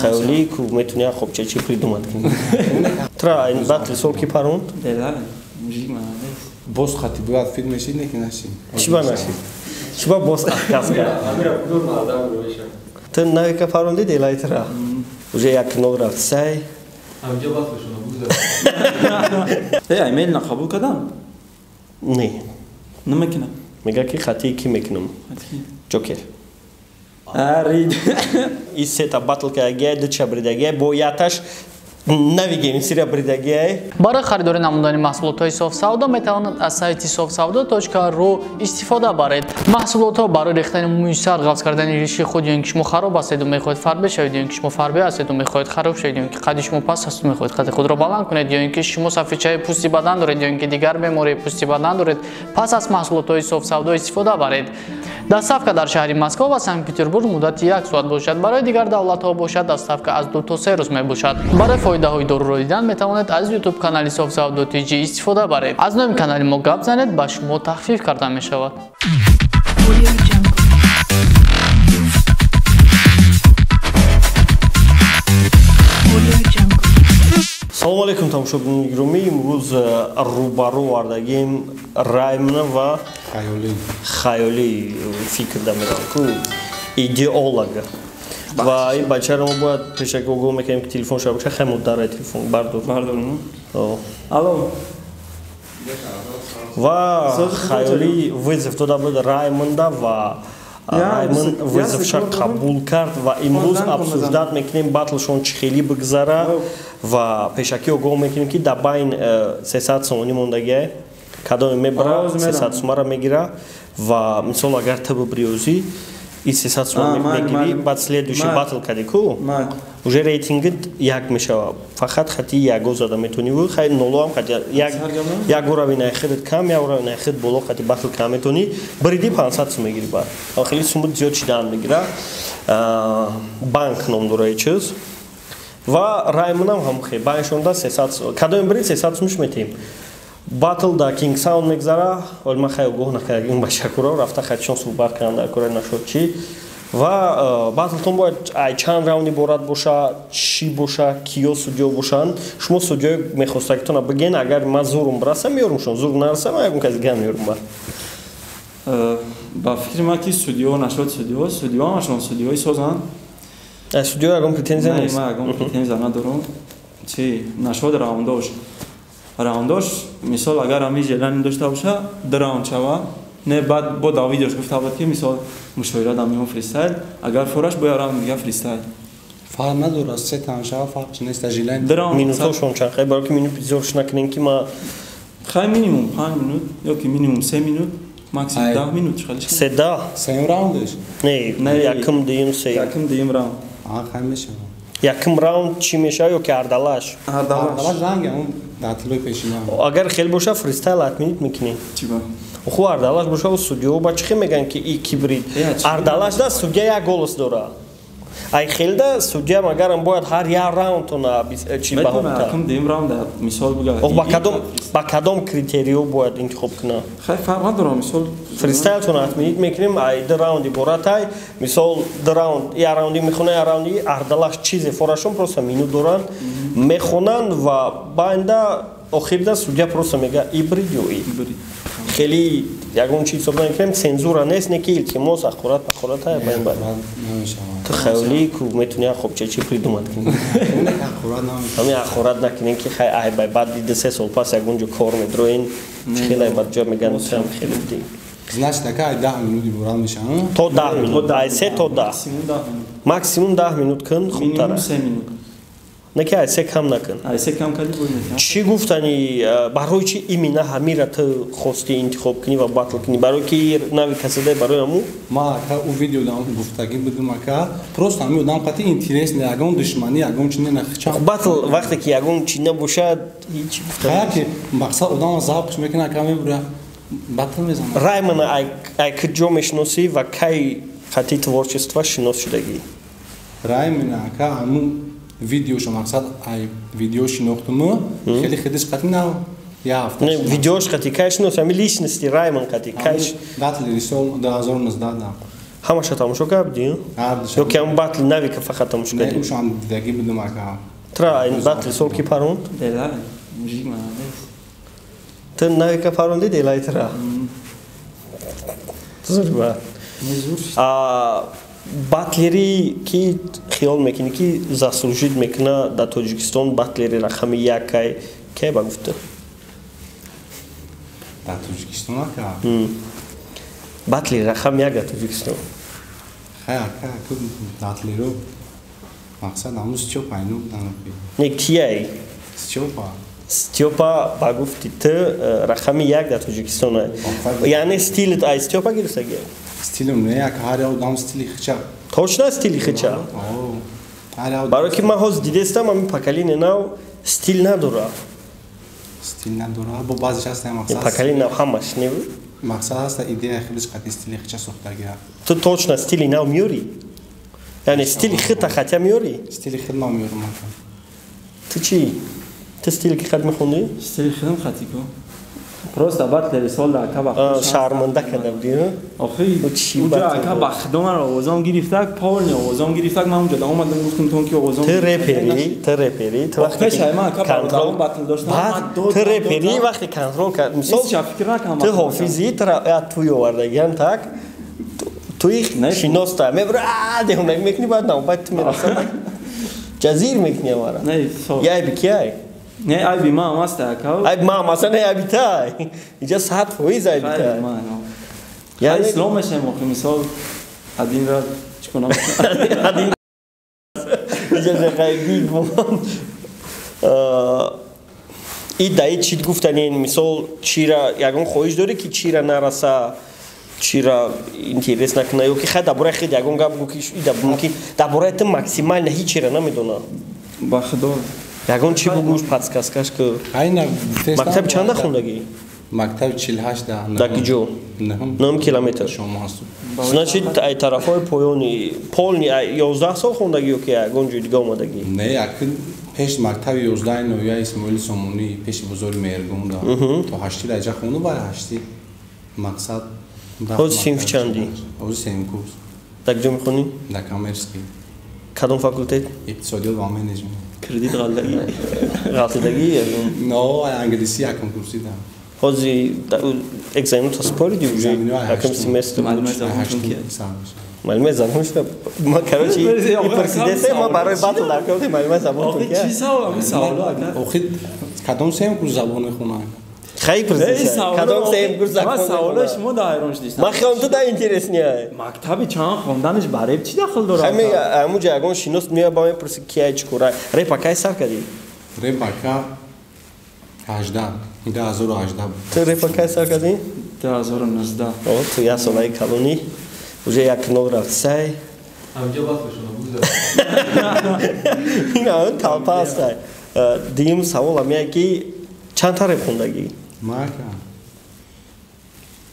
Хаёлӣ ку метуни як хобча чи придумать кунӣ. Тра ин батл сол ки паронд? Боз хати бояд филм мешид, не ки нашид. Чӣ ба нашид? Чӣ ба боз отказ кард? Ту навика паронди делай тра. Уже як нол рафт сай. Э, аймел на қабул кардам? Не. Намекунам. Мега ки хати ки мекунам? Ҷокер. Ари. И сета батл кардагиай, ду ча бридагиай, бо яташ нави геймсира бридагиай. Барои харидорӣ намудани маҳсулотҳои Софсавдо метавонад аз сайти sofsavdo.ru истифода баред. Маҳсулотҳо барои рехтани мӯи сар, ғафз кардани риши худ ё ин ки шумо хароб ҳастеду мехоҳед фарбе шавед, ё ин ки шумо фарбе ҳастеду мехоҳед хароб шавед, ё ин ки қадди шумо паст ҳасту мехоҳед қадди худро баланд кунед, ё ин ки шумо сафедчаи пӯсти бадан доред, ё ин ки дигар бемории пӯсти бадан доред, пас аз маҳсулотҳои Софсавдо истифода баред. Доставка дар шаҳри Москва ва Санкт-Петербург муддати 1 соат бошад. Барои дигар давлатҳо бошад доставка аз 2 то 3 рӯз мебошад. Барои фоидаҳои доруро дидан метавонед аз YouTube канали Софсавдо TG истифода баред. Аз номи канали мо гап занед, ба шумо тахфиф карда мешавад. Салому алейкум, тамошобинони гиромӣ. Имрӯз рӯбарӯ овардагим Раймна ва Хаёлӣ. Фикр да мерам ку идеолог. Ва ин бачаро мо бояд пешаки огоҳ мекунем, ки телефон шава боша. Хай муддара телефон бардор. Бардор. Алло. Ва Хаёлӣ вызов дода буд Раймонда ва Раймон вызовша қабул кард ва имрӯз обсуждать мекунем батлшон чӣ хелӣ бигзара ва пешакӣ огоҳ мекунем, ки дар байн 300 сомонӣ мондагиай. Кадоме мебара 300 сумара мегира ва мисол агар ту бибриёзӣ и 300 сума мегирӣ, баъд следующий батл кади ку уже рейтингит як мешава. Фақат хати яго зада метонӣ, хай ноло ҳам хати як уровень айхидат кам, як уровень айхид боло хати батл кам метонӣ, бриди 500 сум мегирӣ. Баъд хеле сумут зиёд шидан мегира. Банк ном дора чиз ва Раймонам ҳам хе байншонда 300 кадоме брид 300 сумш метиҳем. Батл да King Sound мегзара. Вале ман хай огоҳ накардам ба шакуро рафта хатишон суҳбат кардам дар кораи нашод чӣ. Ва батлтон бояд ай чанд раунд иборат боша, чӣ боша, киё судьё бошанд. Шумо судьёи мехостагитона бигӯен, агар ман зурум бирасам меёрум шумо, зур нарасам ягон каси дигар меёрум. Ба ба фикри ман ки судьё нашод судьё, судьё ҳамашон судьёи созанд. Судьё ягон претензия нест? Ман ягон претензия надорам. Чи нашод раундош. Раундош, мисол агар ҳамин желание дошта боша, ду раунд шава. Не, баъд бо дар видеош гуфта буд, ки мисол мушоира дар миён фристайл, агар фораш бояд раунд дига фристайл. Фарқ надорад, се тан шава, фарқ нест, желание. Минутошон чанд? Хай барои ки минут зиёдш накунем, ки ма хай минимум 5 минут ё ки минимум 3 минут, максимум 10 минут чӣ хеле. Се да? Сеюм раундш? Не, якум, дуюм, сеюм. Якум, дуюм раунд. А хай мешава. Якум раунд чӣ мешава ё ки ардалаш? Ардалаш ранг он дар тилои пешина. Агар хел боша фристайл отменить мекунем. Чӣ ба? Ху ардалаш боша, у судьё ба чӣ меган ки и кибрид. Ардалаш да судья як голос дора. Ай хелда судья магарам бояд ҳар як раундтона чӣ баҳо Метавона якум, дуюм раунд мисол буга. Ба кадом критериё бояд интихоб кунад? Хай фарқ надора, мисол фристайлтона отменить мекунем, ай ду раунд иборатай, мисол ду раунд, як раунди мехонад, як раунди ардалаш чизе форашон просто минут доранд, мехонанд ва баъда охирда судья просто мега ибрид ё и. Хеле ягон чиз ҳисоб намекунем, цензура нест, не ки илтимос ахурат пахурат ай баин баин. Ту хаёлӣ ку метуни як хобча чи придумать кунӣ. Ҳамин ахурат накунем, ки хай ай бай баъд дида 3 сол пас ягон ҷо кор медроен, хеле баъд ҷо меган там хеле ди. Значит, такая 10 минут иборат мешавад? То 10 минут, ай 3 то 10. Максимум 10 минут кун хубтар. Минимум 3 минут. Не ки ай се кам накун. Ай се кам кади бой метавон. Чӣ гуфтани, барои чӣ именно ҳамира ту хости интихоб кунӣ ва батл кунӣ? Барои ки нави касадай барои ҳаму? Ма ака у видео дам гуфтагӣ будум ака, просто ҳамин одам қати интерес не, ягон душманӣ, ягон чи не нахча. Батл вақте ки ягон чи набошад, ҳеҷ гуфта. Хая ки мақсад одам завқш мекунад, ака мебура батл мезанад. Раймона ай куҷо мешиносӣ ва кай хати творчества шинос шудагӣ? Раймона ака ҳамун видеошо мақсад ай видео шинохтуму, хеле хидиш қати нав я ҳафта. Не, видеош қати кай шинос, ҳамин личности Раймон қати кай Батли рисол 2019 да. Ҳамаша тамошо кардӣ? Ё ки ҳам батли навика фақат тамошо кардӣ? Не, ушам дидагӣ будам ака. Тра ин батли сол ки паронд? Делай, мужик молодец. Ту навика паронди делай тра. Зур ба. Батлери ки хиёл мекунӣ ки заслужид мекуна дар Тоҷикистон батлери рақами якай кай ба гуфта? Дар Тоҷикистон ака? Батлери рақами як дар Тоҷикистон. Хай ака, батлеро мақсад ҳамун Стёпа айно будан. Не, кияй? Стёпа. Стёпа ба гуфти ту рақами як дар Тоҷикистон. Яъне стилит ай Стёпа гирифтагӣ? Стилим не, ака ҳар одам стили хича. Точно стили хича? Барои ки ман ҳозир дидестам, ҳамин поколение нав стил надора. Стил надора, бо баъзеш ҳаста мақсад. Поколение нав ҳамаш не? Мақсад ҳаста идея худаш қати стили хича сохтагӣ. Ту точно стили нав меёрӣ? Яъне стили хита хатя меёрӣ? Стили хид ман меёрам ака. Ту чӣ? Ту стили ки хат мехондӣ? Стили хидам хати ку. Просто батлери сол да ака ба шарманда карда будӣ? Охи, уҷа ака ба худо маро овозам гирифтак, полни овозам гирифтак, ман унҷа омадам гуфтам тон ки овозам. Ту репери, ту репери, ту вақте пеш ай ман ака ба батл доштам. Ту репери вақте контрол кард, мисол ту ҳофизи, ту туй овардагиан так. Туи шиноста, мебра деҳунак мекунӣ, баъд навбат ту мерасад. Ҷазир мекунӣ амара. Не, яй би кияй? Не, айби ман аст ака. Айби ман аст, не айби тай. Инҷа 100% айби тай. Яъне ислом мешем охи, мисол адин ра чӣ кунам? Адин инҷа жақайги бомон. И даи чит гуфтанин, мисол чира ягон хоҳиш дорӣ ки чира нараса, чира интерес накуна, ё ки хай дар бораи хид ягон гап гӯ ки ида мумкин дар бораи ту максимально ҳичира намедонам. Ба худо. Ягон чӣ бугӯш подсказкаш ки мактаби чанда хондагӣ? Мактаби 48 да. Дар киҷо? 9 километр. Значит, ай тарафҳои поёни полни 11 сол хондагӣ ё ки ягон ҷои дига омадагӣ? Не, акн пеш мактаби 11 ноҳияи Исмоили Сомонӣ пеши бозори Меҳргон да. То 8 даҷа хонду, баъд 8 мақсад. Ҳозир синф чандӣ? Ҳозир сеюм курс. Дар киҷо мехонӣ? Дар коммерческий. Кадом факултет? Иқтисодиёт ва менеҷмент. Кредит ғалтидагӣ? Ғалтидагӣ? Но, англисӣ якум курсӣ дам. Ҳозир экзаменото споридӣ уже? Якум семестр? Маълумаи забон шуда. Ма короче, ипурсидесе, ма барои батл дар кардем маълумаи забон ки. Чӣ савол? Ами савол ака. Охир кадом сеюм курс забон мехонад? Хай пурсида. Кадом сеюм курс забон? Ма саволои шумо да ҳайрон шудистам. Ма хелам ту да интересния. Мактаби чанд хонданаш ба реп чӣ дахл дорад? Хай ме ҳамуҷа ягон шинос меояд ба мепурси ки ай чӣ кора. Реп акай сар кардӣ? Реп ака 18, 2018. Ту реп акай сар кардӣ? 2019. О, ту як солаи калонӣ. Уже як нол рафт сай. Ҳамҷа батлшона бугзар. Ина талпа ҳастай. Дуюм саволам як ки чанд та реп хондагӣ? Мака.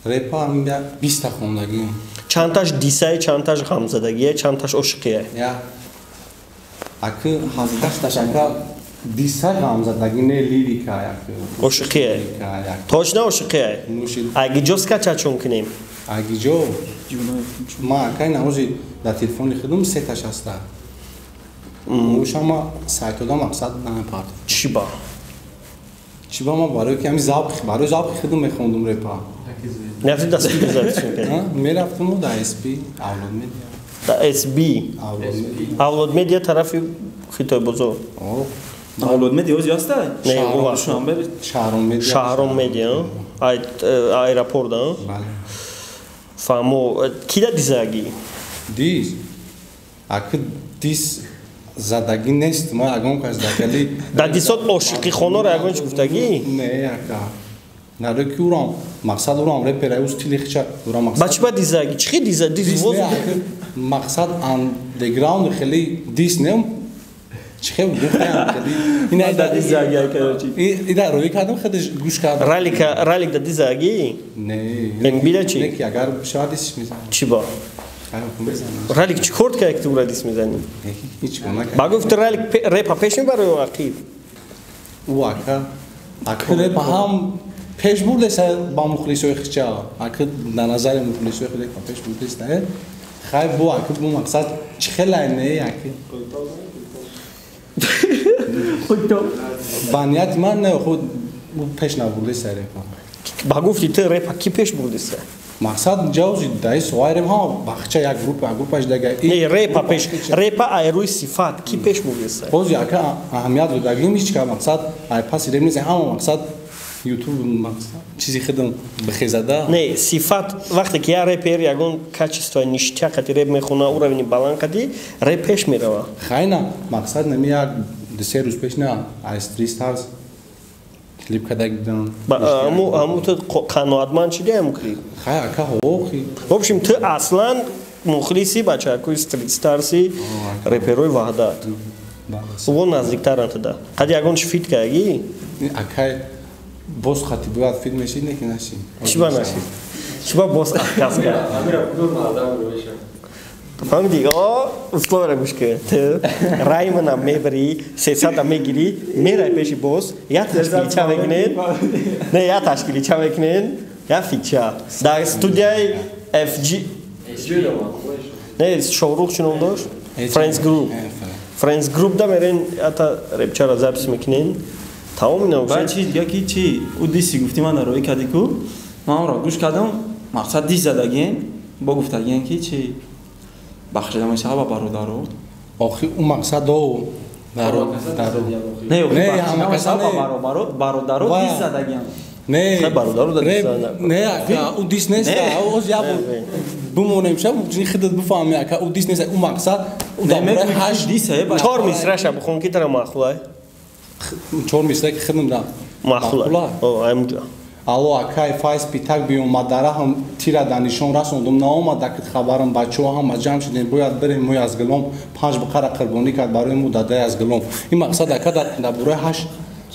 Репа 20 та хондагӣ. Чандташ дисай, чандташ ғамзадагие, чандташ ошиқие? Я. Аки 7 таш ака дисай ғамзадагӣ не лирика як. Ошиқие. Точно ошиқие? Агиҷо скачачон кунем? Агиҷо? Ма акай наози дар телефони худум 3 таш ҳаста. Ушама сайтода мақсад намепартов. Чӣ ба? Чӣ ба ма барои ки ҳами завқи барои завқи худум мехондум репа. Нафти да студия запись мекардӣ? Мерафтум да SB Авлод Медиа. Да SB? Авлод Медиа тарафи Хитой бозор. Авлод Медиа ози ҳаста? Не, Шаҳром Медиа. Шаҳром Медиа, аэропорт, да? Бале. Фаҳмо, ки да дизагӣ? Дис? Аки дис задагӣ нест, ма ягон кас дакали. Дар дисот ошиқи хоноро ягон чӣ гуфтагӣ? Не, ака. Наро ки урам мақсад урам репера ӯ стили хича урам мақсад. Ба чӣ ба дизагӣ? Чӣ диза? Дис воз мақсад андеграунд хеле дис не чӣ хел гуфтам хеле ина да дизагӣ короче. Ида рӯй кардам худаш гӯш кардам. Ралика ралик да дизагӣ? Не. Эн бида чӣ? Не ки агар шавад дисш мезанам. Чӣ ба? Ралик чӣ кор кард ки ту ура дис мезанӣ? Ҳеҷ кор накард. Ба гуфт ралик репа пеш мебарад ё ақиб? Ӯ ака ака репа ҳам пеш бурдеса ба мухлисои хича. Ака дар назари мухлисои худ репа пеш бурдеста. Хай бу аки бу мақсад чӣ хелай не аки. Ба нияти ман не худ пеш набурдеса репа. Ба гуфти ту репа ки пеш бурдеса? Мақсад ҷавзи даи соҳаи реп ҳама бахча як группа группаш дага. Не репа пеш репа ай рӯи сифат ки пеш бурдеса? Боз яка аҳамият додагим ҳеч ка мақсад ай паси реп нест ҳама мақсад ютуб мақсад чизи худам бихезада. Не сифат вақте ки я репер ягон качествои ништяк қати реп мехона уровни баланд қати реп пеш мерава. Хайна мақсад нами як ду-се рӯз пеш на ай Street Stars клип кадаг бидам. Аму ту қаноатманд шиди аму клип? Хай ака ҳоқи. В общем ту аслан мухлиси бачакои Street Stars-и реперои Ваҳдат. Во наздиктаранд туда. Қади ягон чи фит каги? Акай боз хати бояд фит мешид не ки нашид. Чӣ ба нашид? Чӣ ба боз отказ кард? Фаҳмидӣ? О, условияро гӯш кун. Ту Раймона мебарӣ, 300 мегирӣ, мерай пеши боз, як ташкилича мекунед, не, як ташкилича мекунед, як фитча. Дар студияи FG не, Шоҳрух чӣ ном дошт? Friends Group. Friends Group да мерен, ята репчаро запис мекунед. Тамом ина. Баъд чи дига ки чи ӯ диси гуфтӣ ман дар роҳӣ кардӣ ку, ман онро гӯш кардам, мақсад дис задагиен, бо гуфтагиен ки чи бахшида мешава ба бародаро. Охи ӯ мақсад о не бахшида мешава ба бародаро дис задагиан. Не бародаро не ака ӯ дис нест, оз як бимонем ша худат бифаҳми ака ӯ дис нест, ӯ мақсад ӯ дар бораи ҳашт дис чор мисраша бихон ки тара маъқулай. Чор мисра ки худам да маъқулай. О аймуҷа. Алло акай Файз питак биёмад, дараҳам тира дар нишон расондум, наомад акит хабарам, бачаҳо ҳама ҷамъ шудем, бояд бирем мои аз гилом, 5 буқара қурбонӣ кард барои мо дадаи аз гилом. Ин мақсад ака дар бораи 8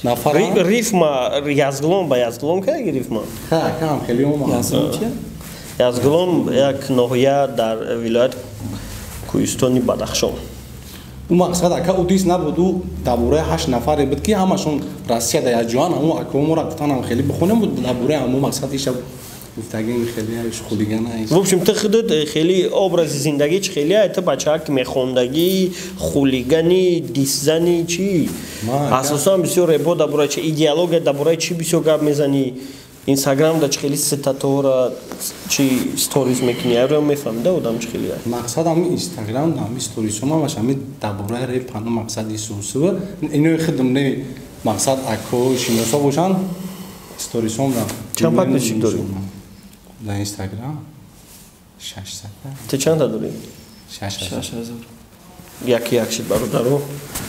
нафар. Рифма Язгилом ба Язгилом каги рифма? Ха, ака ҳам хеле омад. Язгилом чия? Язгилом як ноҳия дар вилояти Кӯҳистони Бадахшон. Ӯ мақсад ака ӯ дис набуд, ӯ дар бораи 8 нафаре буд ки ҳамашон Россия дар якҷоян, ҳамо акаҳо моро гуфтан хеле бихонем буд дар бораи ҳамо мақсад иша гуфтагин хеле хулиган. В общем ту худат хеле образи зиндагӣ чи хеле ту бачаак мехондагӣ, хулигани, дисзани чи? Асосан бисёр репо дар бораи чи идеология, дар бораи чи бисёр гап мезанӣ? Инстаграм да чи хеле цитатора чи сторис мекунӣ, айро мефаҳмӣ да одам чи хеле. Мақсад ҳами Инстаграм да ҳами сторисҳо ҳамаш ҳами дар бораи реп ҳану мақсади сусу инои худам не мақсад акои шиносо бошанд сторисҳом да. Чанд подписчик дорӣ? Дар Инстаграм 600. Ту чанда дорӣ? 6000. Як як шид бародаро.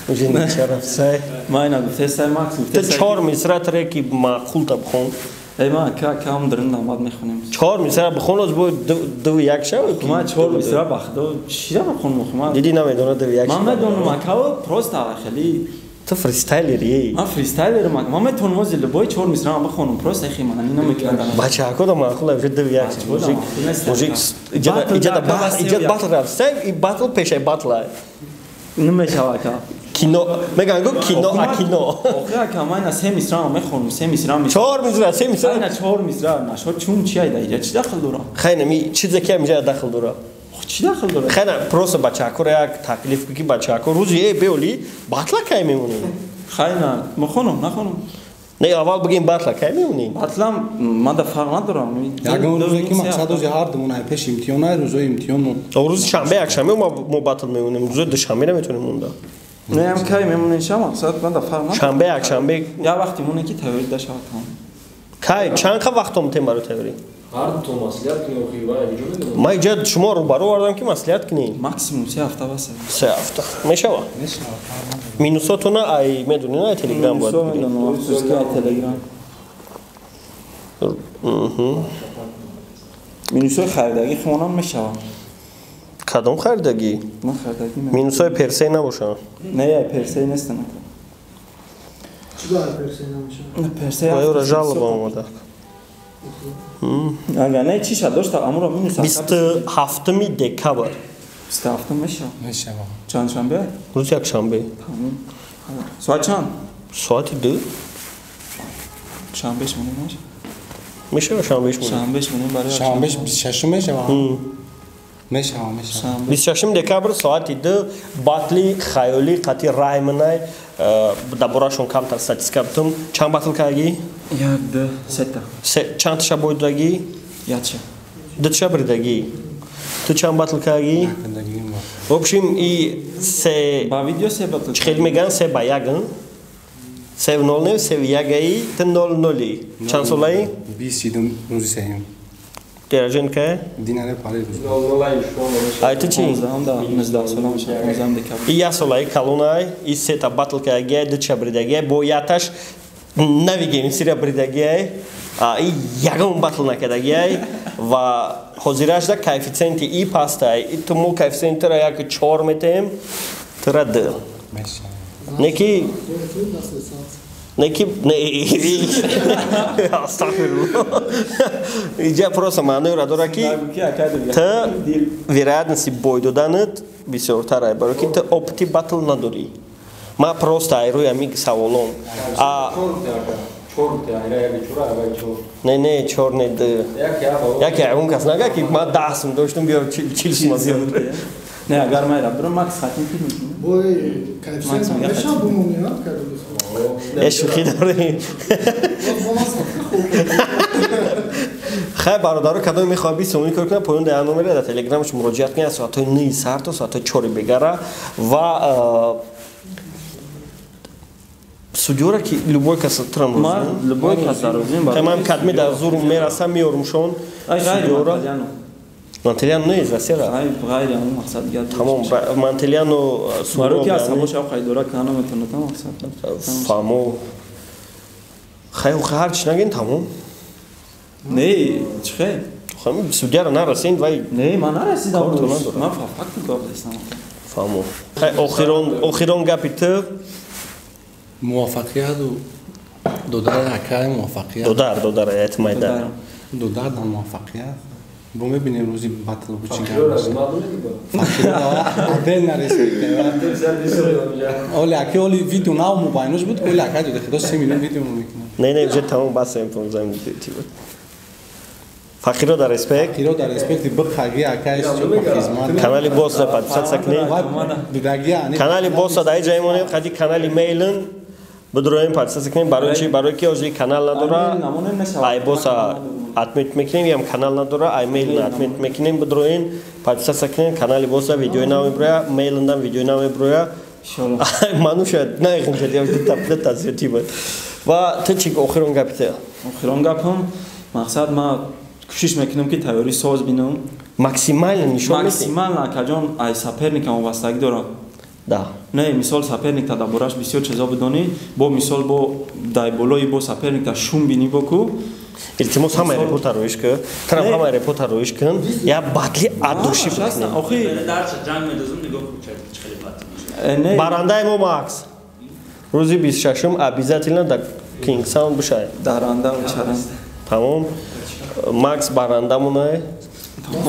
Уже нечарафсай. Ман ина гуфтесай Макс гуфтесай. Ту чор мисра треки маъқул та бихон. Эй ман кам дрин намад мехонем. Чор мисра бихон, оз бо 2-1 шава. Ман чор мисра ба худо чира бихонам ман? Диди намедона 2-1. Ман медонам ака просто хеле ту фристайлери. Ман фристайлерам, ман метавонам оз любой чор мисра бихонам, просто хе маъни намекардам. Бачаҳако да маъқул уже 2-1. Мужик, мужик иҷада батл, иҷада батл рафт. Сай и батл пешай батл ай. Намешава ака. Кино, меган гу кино а кино. Охи ака ман ина се мисра мехонам, се мисра. Чор мисра, се мисра. Ина чор мисра, нашо чун чи ай да иҷа чи дахл дора? Хай нами чизе ки амиҷа дахл дора. Чи дахл дора? Хай на просто бачаҳакоро як таклиф ки бачаҳако рӯзи э беоли батла кай мемонем. Хай на, мехонам, нахонам. Не аввал бигем батла кай мемонем. Батлам ман да фарқ надорам. Ягон рӯзе ки мақсад ози ҳар думон ай пеш имтиҳон ай рӯзои имтиҳон. Рӯзи шанбе якшанбе мо батл мемонем, рӯзи душанбе наметонем монда. Не ам кай мемонем ша мақсад ман да фарқ надорам. Шанбе якшанбе я вақти моне ки тайёрӣ да шавад тамом. Кай чанд қа вақтом тем барои тайёрӣ? Ҳар ту маслиҳат кунӣ охи вай иҷо медонам. Ман иҷа шумо рӯбарӯ овардам ки маслиҳат кунӣ. Максимум 3 ҳафта бас. 3 ҳафта. Мешава? Мешава. Минусотона ай медонӣ на Телеграм бояд. Минусо медонам, афсӯс ки Телеграм. Минусои харидагӣ хонам мешава. Кадом харидагӣ? Ман харидагӣ. Минусои персей набошанд. Не, ай персей нестанд. Чӣ бояд персей набошад? Персей. Вайора жалоба омада. Ага, не чиша дошта, амуро минус 27 декабр. 27 мешава. Мешава. Чанд шанбе? Рӯзи якшанбе. Тамом. Соат чанд? Соати 2. Шанбеш монем мешава? Мешава шанбеш монем. Шанбеш монем барои шанбеш 26 мешава. Мешава, мешава. 26 декабр соати 2 батли хаёлӣ қати Раймонай. Дар борашон камтар статистика бутум. Чанд батл кардагӣ? 1, 2, 3 та. Чанд таша бой додагӣ? Якча. Ду таша бридагӣ. Ту чанд батл кардагӣ? В общем, и се ба видео се батл. Чӣ хел мегӯянд, 3-1. 3-0 не, 3-1-и, ту 0-0-и. Чанд солаӣ? 23. Дераженка? Динаре пари. Ай ту чӣ? 19 сола мешавам, 15 декабр. И як солаи калонай, и сета батл кардагиай, ду ча бридагиай, бо яташ нави геймсира бридагиай, и ягон батл накардагиай ва ҳозирашда коэффициенти и пастай. И ту мо коэффициентра як 4 метем, тура 2. Неки неки не, астағфируллоҳ. Иҷа просто маъноеро дорад, ки ту вероятности бой доданат бисёртар ай, барои ки ту опыти батл надорӣ. Ман просто ай рӯи ҳамин саволом. Не, не, чор не, ду. Яке он кас нага, ки ман 10 сум доштум, биё 40 сума зиёд. Не, агар ман ра Макс хатм кунем. Бой коэффициент меша бумонӣ кард. Э, шӯхӣ дорем. Хай, бародаро, кадоме мехоҳад 20 сомонӣ кор кунад, поён дар номера дар телеграмаш муроҷиат кунед, аз соатҳои 9 сар то соатҳои 4 бегара. Ва судёра ки любой кас трам розӣ. Любой кас розӣ. Ман кадме дар зурум мерасам, меорумшон. Судёра. Мантелиано нест, расера. Ғайри ҳамон мақсад гап. Тамом, Мантелиано. Барои ки аз сабош ав қайдора кана метавонад мақсад. Фаҳмо. Хай, ҳар чи нагин, тамом. Не, чӣ хел? Хай, судьяра нарасед вай. Не, ман нарасидам. Ман факт гап дастам. Фаҳмо. Хай, охирон гапи ту. Муваффақияту додар акай муваффақият. Додар, додар, аят майдар. Додар дар муваффақият. Бо мебинем рӯзи батл бу чӣ гап. Адел нарасид. Оли аки оли видео нав мубайнош буд, оли акай дода худо 3 миллион видео мекунад. Не, не, уже тамом, басем 15 минут буд. Фақиро дар респект. Фақиро дар респект бихаги акай хизмат. Канали босса подписаться кунед. Канали босса дар ҷай монем, хади канали мейлн бидроем, подписаться кунем. Барои чи? Барои ки ҳозир канал надора. Ай босса отметь мекунем, ям канал надора, ай мейлн отметь мекунем, бидроен, подписаться кунем, канали босса видеои нав меброя, мейлндан видеои нав меброя. Мануша наихнча дитапта зиёти буд. Ва ту чи охирон гапи ту? Охирон гапам мақсад ма кӯшиш мекунам, ки тайёрӣ соз бинам. Максимально нишон медиҳӣ? Максимально, акаҷон, ай соперникам вобастагӣ дорам. Да. Не, мисол соперникта дар бораш бисёр чизо бидонӣ, бо мисол бо дай болои бо соперникта шум бинӣ боку. Илтимос, ҳамаи репорта роиш кун. Трам ҳамаи репорта роиш кун. Я батли аддуши бикунем. Охи ҷанг медозум, нигоҳ кун, чӣ хеле батл мешавад. Барандаи мо Макс. Рӯзи 26-ум обязательно дар King Sound бишай. Даранда чаранда. Тамом. Макс барандамонай.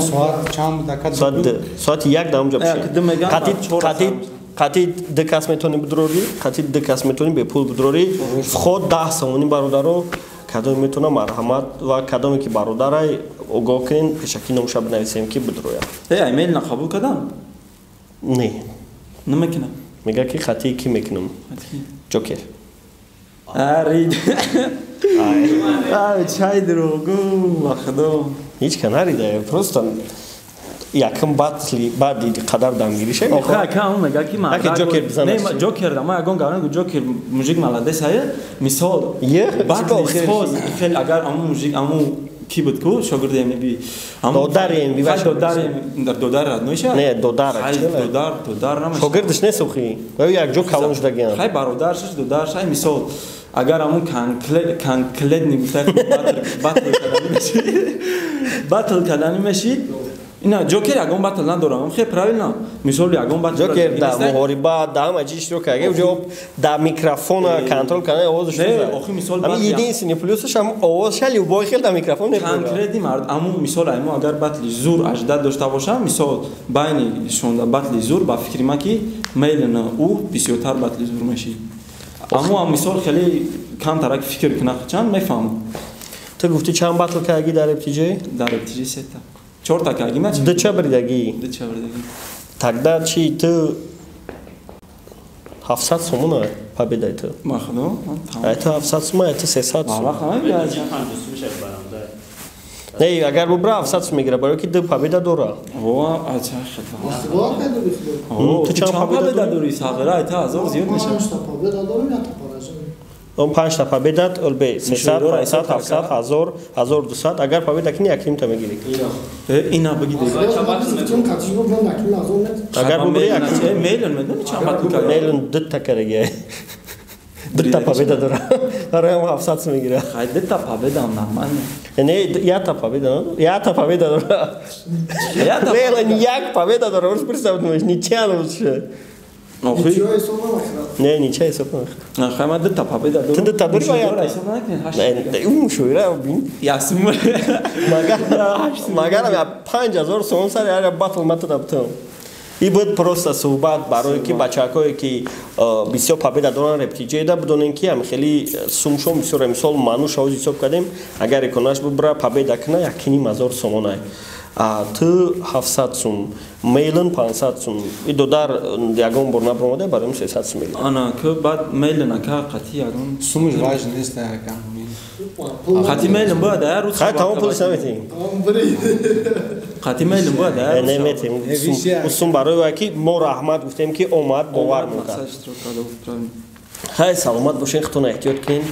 Соат чанд дака? Соати 1 дар онҷо бишай. Қати ду кас метавонӣ бидурорӣ, қати ду кас метавонӣ бепул бидурорӣ. Вход 10 сомонӣ, бародаро. Кадоме метавона, марҳамат, ва кадоме ки бародарай, огоҳ кунен, пешакӣ номша бинависем, ки бидурояд. Э, имейл қабул кардам? Не. Намекунам. Мега ки хати ки мекунам? Ҷокер. Арид. Ай, чай дурӯғгӯ, ба худо. Ҳеҷ ка нарида, просто якм батли баъди қадар дамгирӣ шавӣ. Охе, ака, он мега ки ман Ҷокер бизанад. Не, Ҷокер да ма ягон гап Ҷокер мужик молодец ае. Мисол, батли соз хел агар аму мужик аму ки буд ку шогирди МБ. Додари МБ. Хай, додари, додар роднойша? Не, додар. Хай, додар, додар намеш. Шогирдиш нест охи. Ва як ҷо калон шудагиам. Хай, бародаршиш, додарш, ай мисол агар аму конкретный гуфта батл кардани мешид. Батл кардани мешид. Ина Ҷокер ягон батл надорам. Хе, правильно. Мисол ягон батл Ҷокер да муҳориба, да ҳама чиз иштирок карда. Уже да микрофона контрол кардан овозаш. Не, охи мисол ами единственный плюсаш ам овозша любой хел да микрофон мехӯрад. Конкретный мард аму мисол айму агар батли зур аждад дошта бошам, мисол байни шонда батли зур, ба фикри ман ки мейлна ӯ бисёртар батли зур мешид. Аму ам мисол хеле камтарак фикр кунад, чанд мефаҳмам. Ту гуфтӣ чанд батл кардагӣ дар FTJ? Дар FTJ сета. Чорта карги на Ду ча бридагӣ? Ду ча бридагӣ. Тогда чи ту 700 сомона победаи ту. Махно. Ай ту 700 сум, ай ту 300 сум. Не, агар бубра 700 сум мегира, барои ки ду победа дора. Во, ача хата. Ту чанд победа дорӣ? Сағира, ай ту 1000 зиёд мешавад. 5 та победа дорам, я та поражение. Он 5 та победат, олбе 300, 500, 700, 1000, 1200. Агар победа кини, якним та мегири. Ина баги дега. Агар бубри якним. Мейлон медони чанд батл кард? Мейлон ду та караги. Ду та победа дора. Барои ҳам 700 сум мегира. Хай ду та победа ҳам нормально. Не, я та победа, я та победа дора. Мейлон як победа дора, уж представь, думаешь, ничья лучше. Не, ничья ҳисоб намехӯрад. Хай ман ду та победа дорам. Ту ду та дорӣ ва я ҳисоб накунед. Не, ӯ мушоира бин. Ясм. Магарам я 5000 сом сари ҳар як батл ман туда бутам. И буд просто суҳбат барое ки бачакое ки бисёр победа доранд рептиҷеда бидонем ки ам хеле сумшон бисёр. Мисол мануш ҳоз ҳисоб кардем, агар иконаш бубра победа кина 1500 сомонай. Ту 700 сум, мейлн 500 сум. И додар ягон бор набромада, барои 300 сум мегирад. Ана ки баъд мейлн ака қатъи ягон сумуш важ нест ака. Қатъи мейлн бояд ая рӯз. Хай тамом пулиш наметиҳем. Қатъи мейлн бояд ая. Неметиҳем. Сум барои вай ки мо раҳмат гуфтем ки омад бовар мекард. Хай саломат бошен, худтон эҳтиёт кунед.